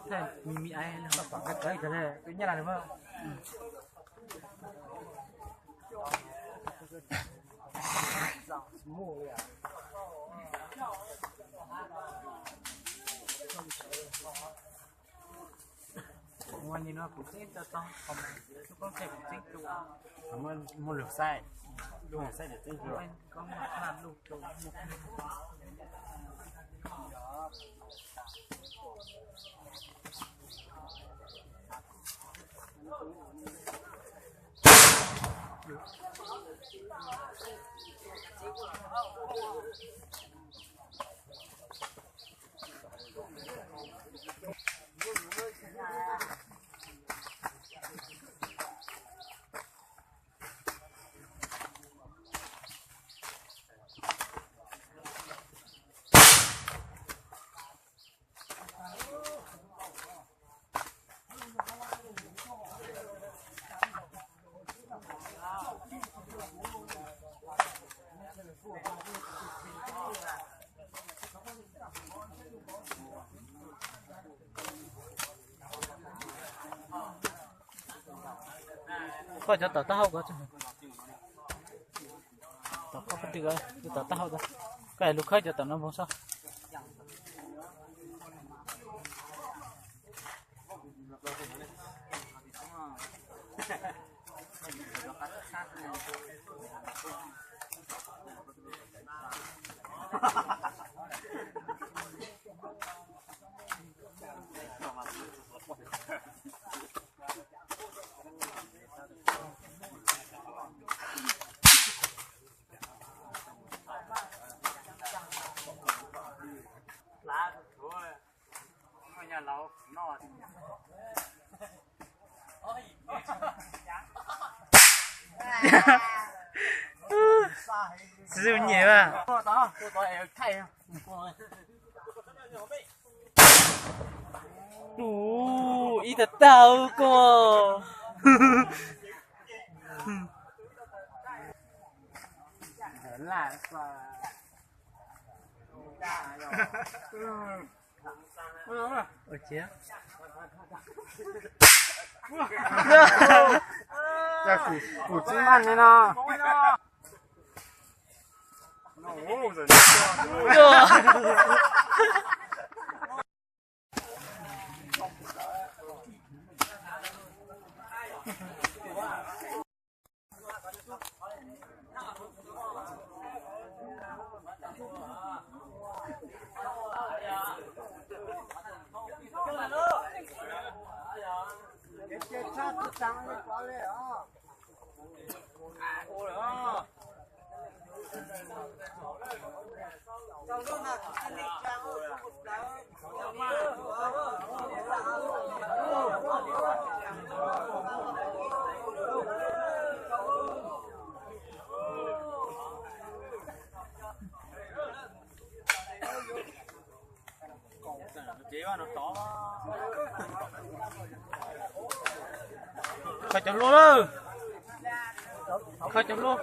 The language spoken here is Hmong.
Thaij me me ai no, pom qab qab cov ne, twb nyab laj li mas. Ua li no kuv txeeb tau tau, qhov mas tus koob thaij kuv txeeb tau. Muaj lus xaib, lus xaib txeeb tau. Koj cov tom taub hau ko, tom koj pab twg, tom taub hau, koj lug khawb cov tom no mus sob. Xib hwb nyiam mas. Ub, ib tag tag koj. Ua ciav. Cas kuv, kuv tsis maj li no. Khaws cov hlua lawm. Khaws cov hlua.